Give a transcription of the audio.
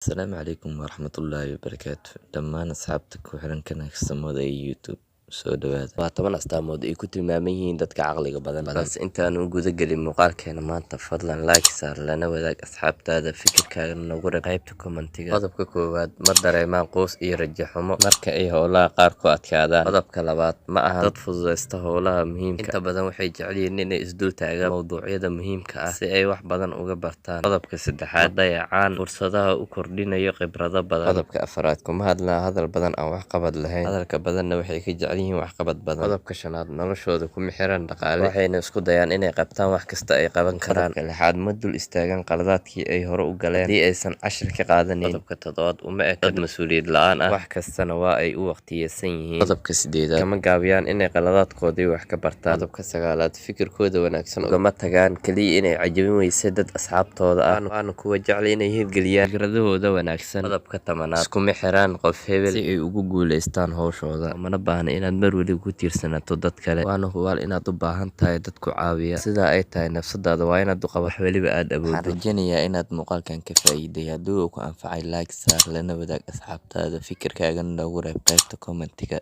Asalaamu calaykum waraxmatullaahi wabarakaatu. Dhammaan asxaabta ku xiran kanaalka ee YouTube, soo dhawaada. Waa 10 astaamood ay ku tilmaaman yihiin dadka caqliga badan. Balse intaan u guda gelin muuqaalkeena maanta, fadlan like saar, lana wadaag asxaabtaada, fikirkaagana noogu reeb qaybta commentiga. Qodobka koowaad: ma dareemaan quus iyo rajo xumo marka ay howlaha qaar ku adkaadaan. Qodobka labaad: ma ahan dad fududeysta howlaha muhiimka. Inta badan waxay jecel yihiin inay isdul taagaan mowduucyada muhiimka ah si ay wax badan uga bartaan. Qodobka saddexaad: ma dayacaan fursadaha u kordhinayo khibrado badan. Qodobka afraad: kuma hadlaan hadal badan aan waxqabad lahayn, hadalka badanna waxay ka jecel yihiin waxqabad badan. Qodobka shanaad: noloshooda kuma xiran dhaqaale, waxayna isku dayaan inay qabtaan wax kasta ay qaban karaan. Qodobka lixaad: ma dul istaagaan qaladaadkii ay hore u galeen haddii aysan cashar ka qaadanayn. Qodobka toddobaad: uma eka dad mas'uuliyad la'aan ah, wax kastana waa ay u waqtiyeysan yihiin. Qodobka sideedaad: kama gaabiyaan inay qaladaadkoodii wax ka bartaan. Qodobka sagaalaad: fikirkooda wanaagsan ugama tagaan kaliya inay cajabin weyse dad asxaabtooda ah, waana kuwa jecel inay hirgeliyaan fikradahooda wanaagsan. Qodobka 10aad: iskuma xiraan qof hebel si ay ugu guuleystaan howshooda. Mana baahna inaad mar waliba ku tiirsanaato dad kale, waana hubaal inaad u baahan tahay dad ku caawiya. Sidaa ay tahay, nafsadaada waa inaad u qabato wax waliba aad Waxaan awooddo. rajaynayaa inaad muuqaalkan ka faa'iiday. Haddii uu ku anfacay, like saar, lana wadaag asxaabtaada, fikirkaagana noogu reeb qaybta commentiga.